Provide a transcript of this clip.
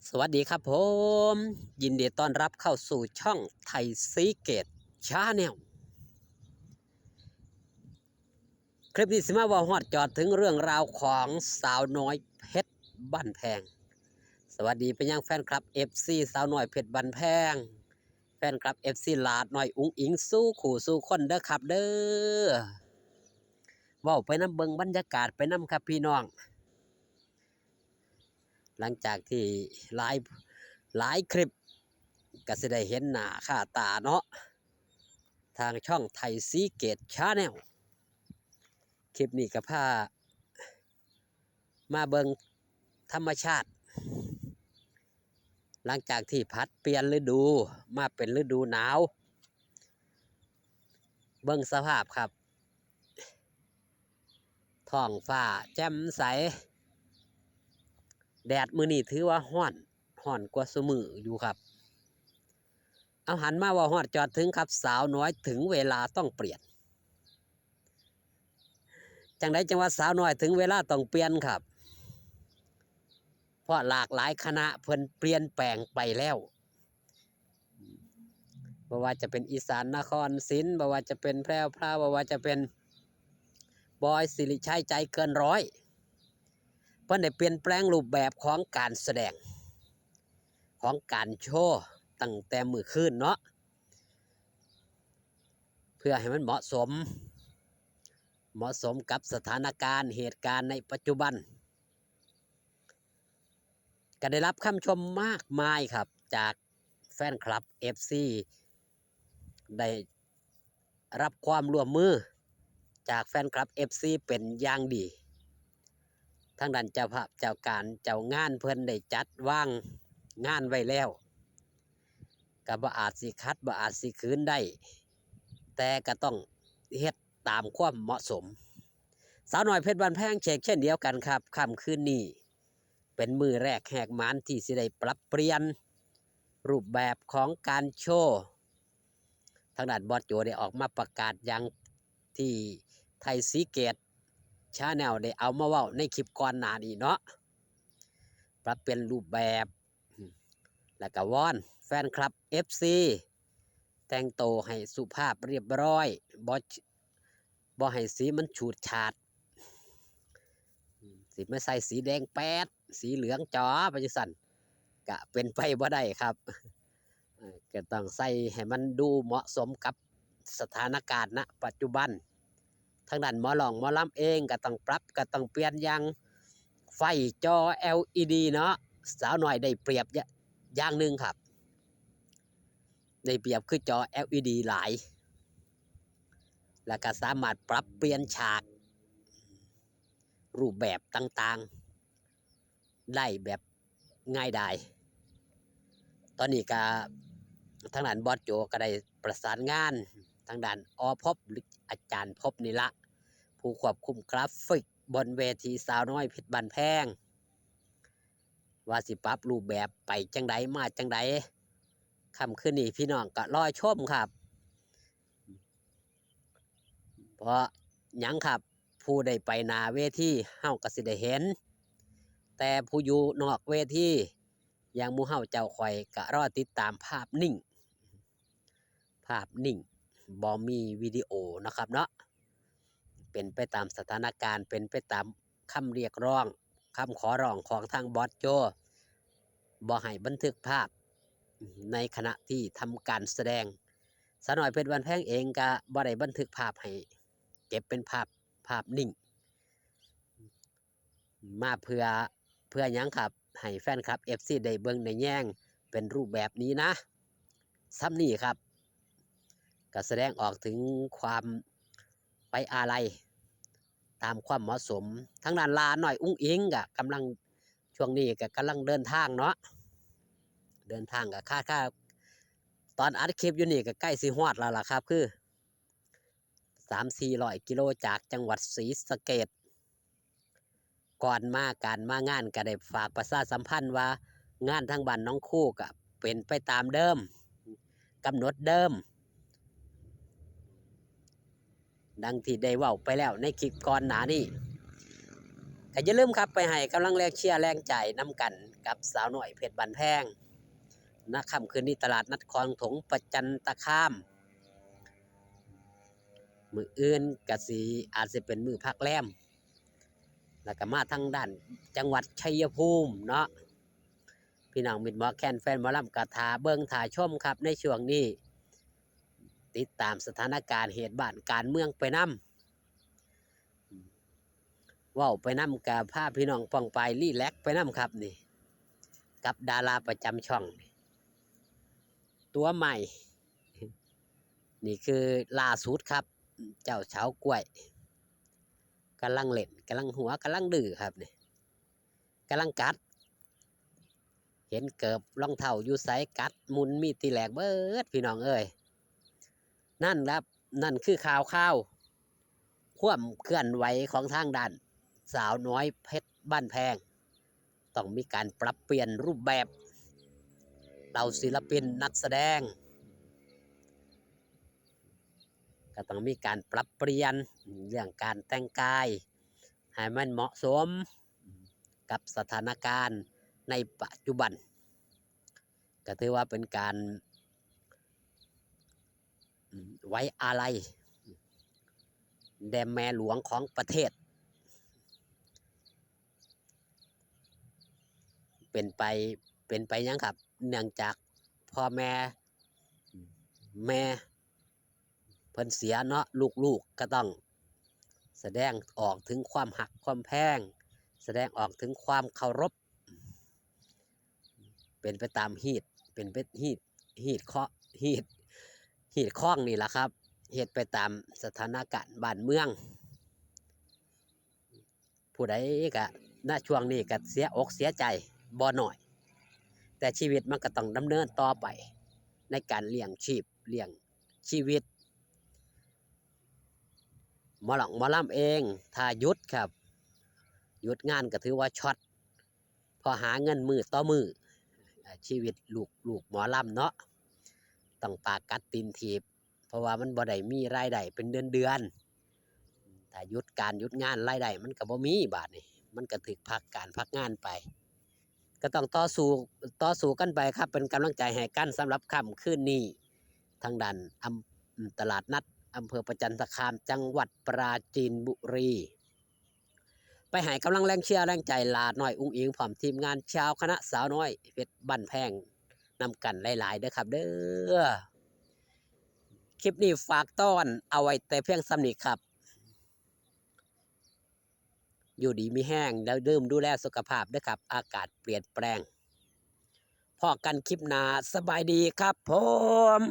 ສະຫວັດດີຄັບຜົມ ຍິນດີຕ້ອນຮັບເຂົ້າສູ່ຊ່ອງໄທຊີເກດ Channel. ຄລິບນີ້ຊິມາເວົ້າຮອດຈອດເຖິງເລື່ອງລາວຂອງສາວນ້ອຍເພັດບ້ານແພງ. ສະຫວັດດີໄປຍັງແຟນຄລັບເອັຟຊີສາວນ້ອຍເພັດບ້ານແພງ, ແຟນຄລັບເອັຟຊີຫຼານ້ອຍອຸງອິງສູ່ຄູ່ສູ່ຄົນເດີຄັບເດີ. ເວົ້າໄປນຳ ເບິ່ງບັນຍາກາດໄປນຳຄັບພີ່ນ້ອງ. ຫຼັງຈາກທີ່ຫຼາຍ ຫຼາຍຄລິບກະຊິໄດ້ເຫັນໜ້າຄ່າຕາເນາະ ທາງຊ່ອງໄທຊີເກດ Channel. ຄລິບນີ້ກະພາມາເບິ່ງທຳມະຊາດ ຫຼັງຈາກທີ່ຜັດປ່ຽນລະດູມາເປັນລະດູໜາວ. ເບິ່ງສະພາບຄັບ ທ້ອງຟ້າແຈ່ມໃສ, ແດດມື້ນີ້ຖືວ່າຮ້ອນ, ຮ້ອນກວ່າຊຸມື້ຢູ່ຄັບ. ເອົາ ຫັນມາເວົ້າຮອດຈອດເຖິງຄັບ ສາວນ້ອຍເຖິງເວລາຕ້ອງປ່ຽນ. ຈັ່ງໃດຈັ່ງວ່າສາວນ້ອຍເຖິງເວລາຕ້ອງປ່ຽນຄັບ? ເພາະຫຼາກຫຼາຍຄະນະເພິ່ນປ່ຽນແປງໄປແລ້ວ. ບໍ່ວ່າຈະເປັນອີສານນະຄອນສິນ, ບໍ່ວ່າຈະເປັນແພຣວພຣາວ, ບໍ່ວ່າຈະເປັນບອຍ ສິລິໄຊ ໃຈເກີນຮ້ອຍ, ເພິ່ນໄດ້ປ່ຽນແປງຮູບແບບຂອງການສະແດງ, ຂອງການໂຊ ຕັ້ງແຕ່ມື້ຄືນເນາະ ເພື່ອໃຫ້ມັນເໝາະສົມ, ເໝາະສົມກັບສະຖານະການ ເຫດການໃນປັດຈຸບັນ. ກະໄດ້ຮັບຄຳຊົມມາກມາຍຄັບ ຈາກແຟນຄລັບເອັຟຊີ ໄດ້ຮັບຄວາມຮ່ວມມືຈາກແຟນຄລັບເອັຟຊີເປັນຢ່າງດີ. ທາງດ້ານເຈົ້າພາບເຈົ້າການເຈົ້າງານເພິ່ນໄດ້ຈັດວາງງານໄວ້ແລ້ວ ກະບໍ່ອາດຊິຂັດ ບໍ່ອາດຊິຂືນໄດ້ ແຕ່ກະຕ້ອງເຮັດຕາມຄວາມເໝາະສົມ. ສາວນ້ອຍເພັດບ້ານແພງເຊັ່ນ ເຊັ່ນດຽວກັນຄັບ. ຄ່ຳຄືນນີ້ເປັນມື້ແລກແຫກໝານທີ່ຊິໄດ້ປັບປ່ຽນຮູບແບບຂອງການໂຊ. ທາງດ້ານບອສໂຈໄດ້ອອກມາປະກາດຢ່າງທີ່ໄທຊີເກດ Channel ໄດ້ເອົາມາເວົ້າໃນຄລິບກ່ອນໜ້ານີ້ເນາະ, ປັບປ່ຽນຮູບແບບ. ແລ້ວກະວອນແຟນຄລັບເອັຟຊີ ແຕ່ງໂຕໃຫ້ສຸພາບຮຽບຮ້ອຍ, ບໍ່ ບໍ່ໃຫ້ສີມັນສະຫງາດສະຫງາດ. ຊິມາໃສ່ສີແດງແປດ ສີເຫຼືອງຈອໄປຈັ່ງຊັ້ນ ກະເປັນໄປບໍ່ໄດ້ຄັບ. ເອີ ກະຕ້ອງໃສ່ໃຫ້ມັນດູເໝາະສົມກັບສະຖານະການນະປັດຈຸບັນ. ທາງດ້ານໝໍຮ້ອງໝໍລຳເອງກະຕ້ອງປັບ ກະຕ້ອງປ່ຽນຢ່າງໄຟຈໍແອວອີດີເນາະ. ສາວນ້ອຍໄດ້ປຽບ ຢ່າງໜຶ່ງຄັບ, ໄດ້ປຽບຄືຈໍແອວອີດີຫຼາຍ ແລ້ວກະສາມາດປັບປ່ຽນສາກ ຮູບແບບຕ່າງໆ ໄດ້ແບບງ່າຍດາຍ. ຕອນນີ້ກະທາງດ້ານບອສໂຈກະໄດ້ປະສານງານທາງດ້ານ ອ.ພົບ ຫຼື ອາຈານພົບນີ້ລະ ຜູ້ຄວບຄຸມກຣາຟິກບົນເວທີສາວນ້ອຍເພັດບ້ານແພງ ວ່າຊິປັບຮູບແບບໄປຈັ່ງໃດມາຈັ່ງໃດ. ຄ່ຳຄືນນີ້ພີ່ນ້ອງກະລໍຊົມຄັບ. ເພາະຫຍັງຄັບ? ຜູ້ໄດ້ໄປໜ້າເວທີເຮົາກະຊິໄດ້ເຫັນ, ແຕ່ຜູ້ຢູ່ນອກເວທີ ຢ່າງໝູ່ເຮົາເຈົ້າຂ້ອຍກະລໍຕິດຕາມພາບນິ້ງ, ພາບນິ້ງ ບໍ່ມີວິດີໂອເນາະຄັບເນາະ. ເປັນໄປຕາມສະຖານະການ, ເປັນໄປຕາມຄຳຮຽກຮ້ອງ, ຄຳຂໍຮ້ອງຂອງທາງບອສໂຈ, ບໍ່ໃຫ້ບັນທຶກພາບໃນຂະນະທີ່ທຳການສະແດງ. ສາວນ້ອຍເພັດບ້ານແພງເອງກະບໍ່ໄດ້ບັນທຶກພາບໃຫ້, ເກັບເປັນພາບ, ພາບນິ້ງມາເພື່ອ, ເພື່ອຫຍັງຄັບ? ໃຫ້ແຟນຄລັບເອັຟຊີໄດ້ເບິ່ງໄດ້ແຍງເປັນຮູບແບບນີ້ນະ. ສ່ຳນີ້ຄັບ ກະສະແດງອອກເຖິງຄວາມໄປອາໄລຕາມຄວາມເໝາະສົມ. ທາງດ້ານຫຼານ້ອຍອຸງອິງກະກຳລັງ, ຊ່ວງນີ້ກະກຳລັງເດີນທາງເນາະ, ເດີນທາງກະຄາດ, ຄາດ, ຕອນອັດຄລິບຢູ່ນີ້ກະໃກ້ຊິຮອດແລ້ວລະຄັບ, ຄື ສາມສີ່ຮ້ອຍກິໂລ ຈາກຈັງຫວັດສີສະເກດ. ກ່ອນມາການມາງານກະໄດ້ຝາກປະຊາສຳພັນວ່າ ງານທາງບ້ານໜອງຄູກະເປັນໄປຕາມເດີມ, ກຳນົດເດີມ, ດັ່ງທີ່ໄດ້ເວົ້າໄປແລ້ວໃນຄລິບກ່ອນໜ້ານີ້. ກໍຢ່າລືມຄັບ ໄປໃຫ້ກຳລັງແຮງເຊຍແຮງໃຈນຳກັນກັບສາວນ້ອຍເພັດບ້ານແພງ ນະຄ່ຳຄືນນີ້ຕະຫຼາດນັດຄອງຖົງປະຈັນຕະຄາມ. ມື້ອື່ນກໍຊິ ອາດຊິເປັນມື້ພັກແລມ ແລ້ວກໍມາທາງດ້ານຈັງຫວັດໄຊຍະພູມເນາະ. ພີ່ນ້ອງມິດໝໍແຄນແຟນໝໍລຳກໍຖ້າເບິ່ງຖ້າຊົມຄັບ ໃນຊ່ວງນີ້ ຕິດຕາມສະຖານະການເຫດການບ້ານການເມືອງໄປນຳ. ເວົ້າໄປນຳ ກໍພາພີ່ນ້ອງປ້ອງປາຍຣີແລັກໄປນຳຄັບນີ້ ກັບດາລາປະຈຳຊ່ອງນີ້ ຕົວໃໝ່ ນີ້ຄືລ່າສຸດຄັບ ເຈົ້າເສາກ້ວຍ ກຳລັງຫຼິ້ນ ກຳລັງຫົວ ກຳລັງດື້ຄັບນີ້ ກຳລັງກັດ ເຫັນເກີບລອງເທົ້າຢູ່ໃສກັດໝຸ່ນມີແຕ່ແຫຼກເບິດ ພີ່ນ້ອງເອີຍ. ນັ້ນລະ ນັ້ນຄືຂ່າວຄາວຄວາມເຄື່ອນໄຫວຂອງທາງດ້ານສາວນ້ອຍເພັດບ້ານແພງ ຕ້ອງມີການປັບປ່ຽນຮູບແບບ ເຫຼົ່າສິລະປິນນັກສະແດງ ກໍຕ້ອງມີການປັບປ່ຽນເລື່ອງການແຕ່ງກາຍ ໃຫ້ມັນເໝາະສົມກັບສະຖານະການໃນປັດຈຸບັນ ກໍຖືວ່າເປັນການ ອາ ໄວ້ອາໄລແດ່ແມ່ຫຼວງຂອງປະເທດ. ເປັນໄປ ເປັນໄປຫຍັງຄັບ? ເນື່ອງຈາກພໍ່ແມ່ ແມ່ ເພິ່ນເສຍເນາະ ລູກໆກໍຕ້ອງສະແດງອອກເຖິງຄວາມຮັກຄວາມແພງ ສະແດງອອກເຖິງຄວາມເຄົາລົບ ເປັນໄປຕາມຮີດ ເປັນໄປຮີດ ຮີດເຄາະ ຮີດ ຮີດຄອງນີ້ລະຄັບ ເຮັດໄປຕາມສະຖານະການບ້ານເມືອງ. ຜູ້ໃດກະ ນະ ຊ່ວງນີ້ກະເສຍອົກເສຍໃຈບໍ່ໜ້ອຍ ແຕ່ຊີວິດມັນກະຕ້ອງດຳເນີນຕໍ່ໄປ ໃນການລ້ຽງຊີບລ້ຽງຊີວິດ. ໝໍລຳ ໝໍລຳເອງ ຖ້າຢຸດຄັບ ຢຸດງານກະຖືວ່າຊັອດ ເພາະຫາເງິນມື້ຕໍ່ມື້. ອາ ຊີວິດລູກ ລູກໝໍລຳເນາະ ຕ້ອງປາກກັດຕີນຖີບ ເພາະວ່າມັນບໍ່ໄດ້ມີລາຍໄດ້ເປັນເດືອນໆ ຖ້າຢຸດການຢຸດງານ ລາຍໄດ້ມັນກໍບໍ່ມີ ບາດນີ້ມັນກໍຖືກພັກການພັກງານໄປ ກໍຕ້ອງຕໍ່ສູ້ ຕໍ່ສູ້ກັນໄປຄັບ ເປັນກຳລັງໃຈໃຫ້ກັນສຳລັບຄ່ຳຄືນນີ້ ທາງດ້ານອຳ ຕະຫຼາດນັດອຳເພີປະຈັນຕະຄາມ ຈັງຫວັດປະລາຈີນບຸລີ. ໄປໃຫ້ກຳລັງແຮງເຊຍແຮງໃຈຫຼ້ານ້ອຍອຸ້ງອິງ ພ້ອມທີມງານຊາວຄະນະສາວນ້ອຍເພັດບ້ານແພງນຳກັນຫຼາຍໆເດີຄັບເດີ. ຄລິບນີ້ຝາກຕ້ອນເອົາໄວ້ແຕ່ພຽງສ່ຳນີ້ຄັບ. ຢູ່ດີມີແຮງ ຢ່າລືມດູແລສຸຂະພາບເດີຄັບ ອາກາດປ່ຽນແປງ. ພໍ້ກັນຄລິບໜ້າ ສະບາຍດີຄັບຜົມ.